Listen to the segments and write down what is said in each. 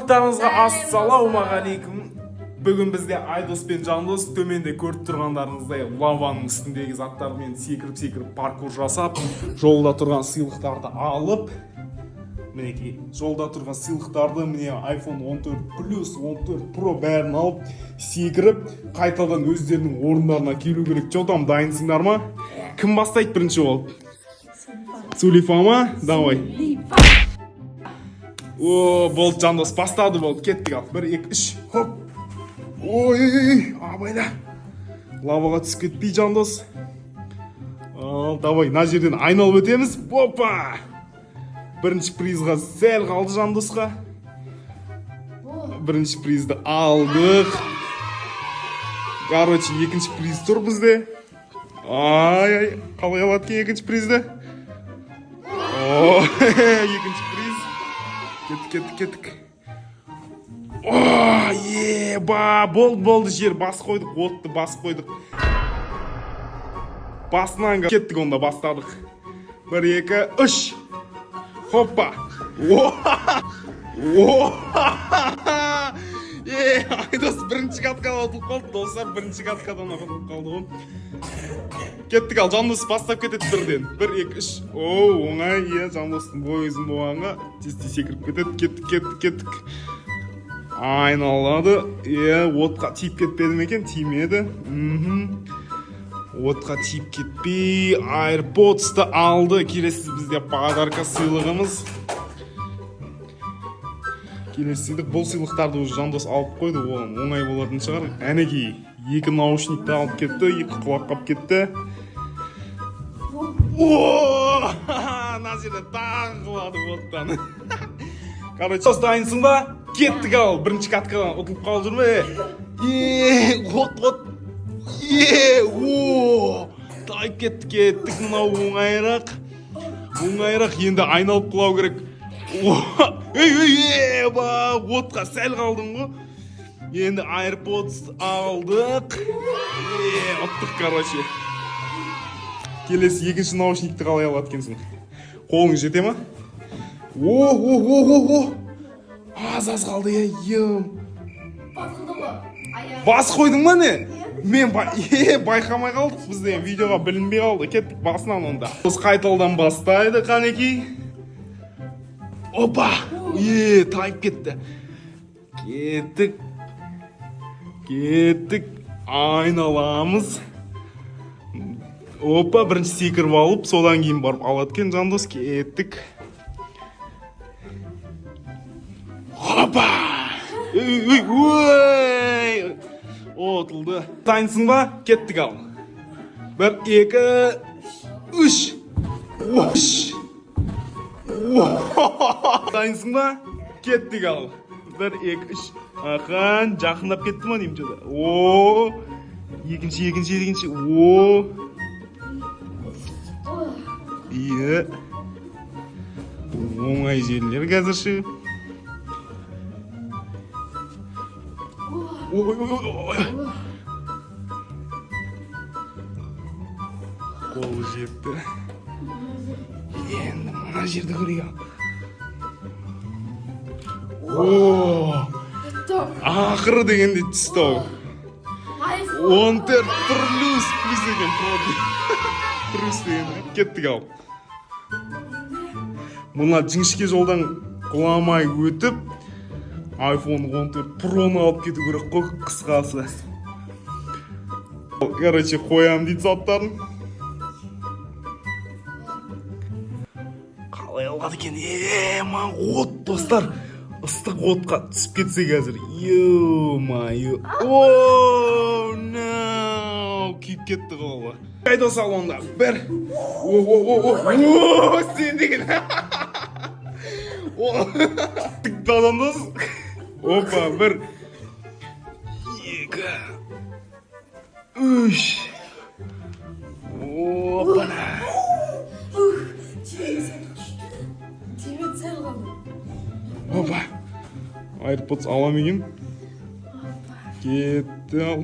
Барлықтарыңызға ассалаумағалейкум. Бүгін бізде Айдос пен Жандос төменде көріп тұрғандарыңыздай лаваның үстіндегі заттармен секіріп-секіріп паркур жасап, жолда тұрған сыйлықтарды алып, мінекей, жолда тұрған сыйлықтарды, міне, iPhone 14 Plus, 14 Pro бәрін алып, секіріп, қайтадан өздерінің орындарына келу керек. Че там, дайынсыңдар ма? Кім бастайды бірінші болып? Сулифа ма? Давай. О, болды, Жандос бастады, болды, кеттік ал. Бір, екі, үш, хоп. Ой, ой, ой, абайла. Лаваға түсіп кетпей, Жандос. Ал, давай, мына жерден айналып өтеміз. Опа! Бірінші призға сәл қалды Жандосқа. Бірінші призді алдық. Короче, екінші приз тұр бізде. Ай, ай, қалай алады екен екінші призді? О, екінші приз. Кеттік, кеттік, кеттік. О, еба, болды, болды, жер бас қойдық, отты бас қойдық. Басынан кеттік онда, бастадық. Бір, екі, үш. Хоппа. О, о, е, Айдос бірінші каткадан ұтылып қалды, достар, бірінші каткадан ұтылып қалды ғой. Кеттік ал, Жандос бастап кетеді бірден. Бір, екі, үш. О, оңай, иә, Жандостың бойы ұзын болғанға тез тез секіріп кетеді. Кеттік, кеттік, кеттік. Айналады. Иә, отқа тиіп кетпеді ме екен? Тимеді. Отқа тиіп кетпей, AirPods-ты алды. Келесі бізде подарка сыйлығымыз. Келесі сыйлық, бұл сыйлықтарды уже Жандос алып қойды, оған оңай болатын шығар. Әнекей, екі наушникті алып кетті, екі құлақ алып кетті. О, мына жерде тағы құлады оттан. Короче, дос, дайынсың ба? Кеттік ал, бірінші каткадан ұтылып қалып жүр ме? Е, от, от. Е, о, тайып кетті, кеттік, мынау оңайырақ. Оңайырақ, енді айналып құлау керек. О, ей, ей, ей, ба, отқа сәл қалдың ғой. Енді AirPods алдық. Е, ұттық, короче. Келесі екінші наушникті қалай алады екенсің? Қолың жете ма? О, о, о, о, о. Аз аз қалды, е, ем. Басылды ғой. Аяғы. Бас қойдың ба, не? Мен байқамай қалдық, бізде видеоға білінбей қалды. Кеттік басынан онда. Біз қайтадан бастайды, қанекей. Опа! Е, тайып кетті. Кеттік. Кеттік. Айналамыз. Опа, бірінші секіріп алып, содан кейін барып алады екен Жандос. Кеттік. Опа! Үй, үй, ой! Ұтылды. Дайынсың ба? Кеттік ал. Бір, екі, үш. Үш. Дайынсың ба? Кеттік ал. Бір, екі, үш. Ақан, жақындап кетті ма деймін что-то. О, екінші, екінші, екінші. О. Иә. Оңай жерлер қазірше. Ой, ой, ой, ой. Қолы жетті. Енді мына жерді көрейік ал. О, ақыры дегенде түсті ау. iPhone. 14 плюс, плюс екен, про плюс деген. Кеттік ал. Мына жіңішке жолдан құламай өтіп, iPhone 14 Pro'ны алып кету керек қой, қысқасы. Короче, қоямын дейді заттарын. Қалай алады екен? Е, ма, от, достар. Ыстық отқа түсіп кетсе қазір. Ё-моё. О, no. Күйіп кетті қолы. Айдос, ал онда. Бір. О, о, о, о. О, сен деген. О, Жандос. Опа, бір. Екі. Үш. Опа. Тимеді, сәл қалды. Опа. AirPods ала ма екен? Кетті ал.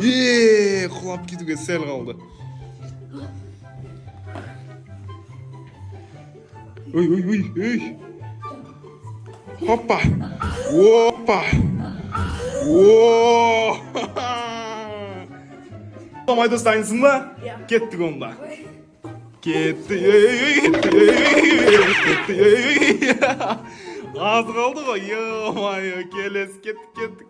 Е, құлап кетуге сәл қалды. Ой, ой, ой, ой. Хоппа, опа, о! Айдос, дайынсың ба? Иә. Кеттік онда. Кетті. Ей, ей, ей, ей, кетті. Ей, ей. Аз қалды ғой, ё-моё. Келесі, кеттік, кеттік.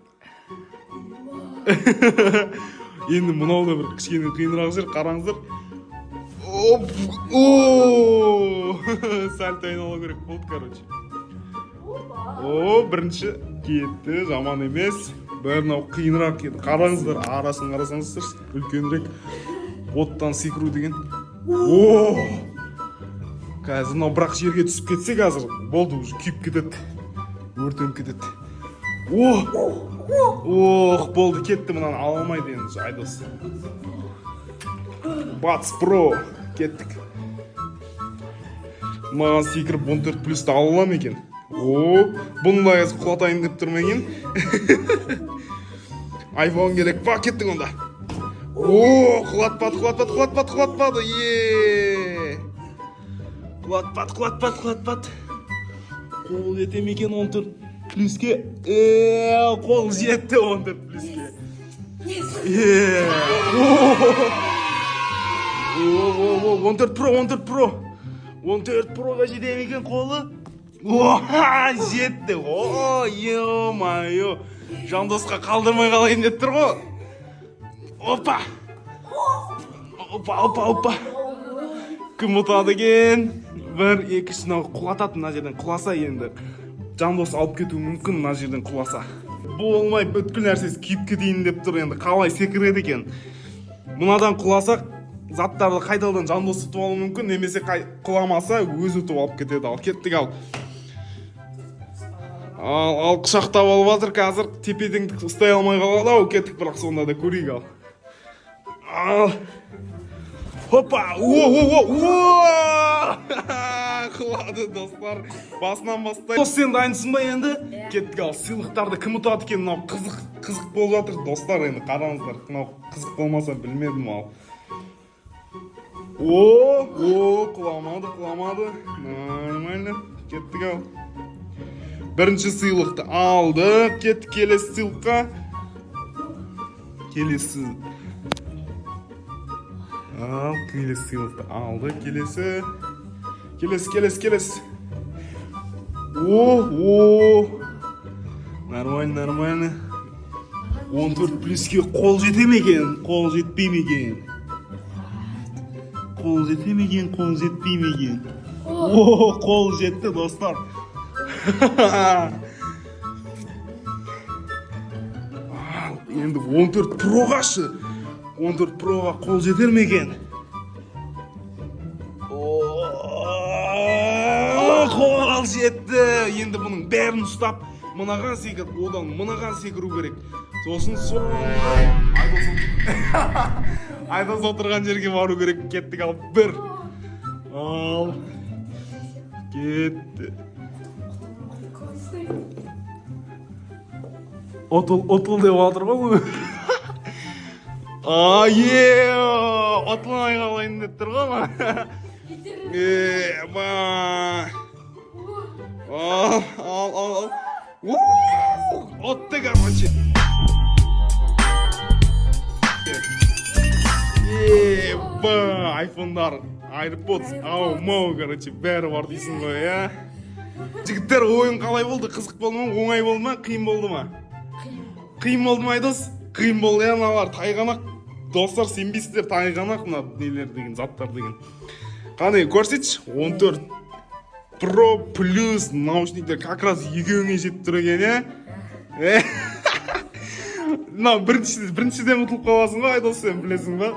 Енді мынау да бір кішкене қиынырақ жер, қараңыздар. Оп, о, сәл айналу керек болды, короче. О, бірінші кетті, жаман емес. Бір мынау қиынырақ еді, қараңыздар, арасын қарасаңыздар, үлкенірек оттан секіру деген. О, қазір мынау бірақ жерге түсіп кетсе, қазір болды, уже күйіп кетеді, өртеніп кетеді. О, ох, болды, кетті, мынаны ала алмайды енді Айдос. Батс Про, кеттік. Маған секіріп 14 плюсті ала ала ма екен? О, бұндай қазір құлатайын деп тұр ма екен? Айфон керек па? Кеттік онда. О, құлатпады, құлатпады, құлатпады, құлатпады. Е, құлатпады, құлатпады, құлатпады. Қол жете ме екен 14 плюске? Е, қол жетті 14 плюске. Е, о, о, о, 14 Про, 14 Про. 14 Проға жете ме екен қолы? О, жетті. О, ё-моё. Жандосқа қалдырмай қалайын деп тұр ғой. Опа. Опа, опа, опа. Кім ұтады екен? Бір, екі, үш, мынау құлатады мына жерден құласа енді. Жандос алып кетуі мүмкін мына жерден құласа. Болмай, бүткіл нәрсесі күйіп кетейін деп тұр енді. Қалай секіреді екен? Мынадан құласақ, заттарды қайтадан Жандос ұтып алуы мүмкін, немесе құламаса, өзі ұтып алып кетеді. Ал кеттік, ал. Ал, ал, құшақтап алып жатыр қазір, тепе теңдік ұстай алмай қалады ау, кеттік, бірақ сонда да көрейік, ал. Ал. Хопа! О, о, о, о! Құлады, достар. Басынан бастай. Дос, сен дайынсың ба енді? Иә. Кеттік, ал, сыйлықтарды кім ұтады екен? Мынау қызық, қызық болып жатыр, достар, енді қараңыздар. Мынау қызық болмаса білмедім, ал. О, о, құламады, құламады. Нормально. Кеттік, ал. Бірінші сыйлықты алдық. Кеттік келесі сыйлыққа. Келесі. Ал, келесі сыйлықты алды. Келесі. Келесі, келесі, келесі. О, о. Нормально, нормально. 14 плюске қол жете ме екен? Қол жетпей ме екен? Қол жете ме екен? Қол жетпей ме екен? О, қол жетті, достар. Ал, енді 14 Проға шы. 14 Проға қол жетер ме екен? О, қол жетті. Енді бұның бәрін ұстап, мынаған секіріп, одан мынаған секіру керек. Сосын соңында Айдос отырған жерге бару керек. Кеттік, ал, бір. Ал. Кетті. Ұтыл, ұтыл деп жатыр ғой. А, е, ұтылмай қалайын деп тұр ғой ма. Е, ба. Ал, ал, ал, ал. У, ұтты, короче. Е, ба, айфондар, AirPods, ау, мау, короче, бәрі бар дейсің ғой, иә. Жігіттер, ойын қалай болды? Қызық болды ма? Оңай болды ма? Қиын болды ма? Қиын болды ма, Айдос? Қиын болды, иә, мыналар тайғанақ. Достар, сенбейсіздер, тайғанақ мына нелер деген, заттар деген. Қане, көрсетші, 14 Pro Plus наушниктер как раз екеуіңе жетіп тұр екен, иә? Мынау біріншіден ұтылып қаласың ғой, Айдос, сен білесің ба?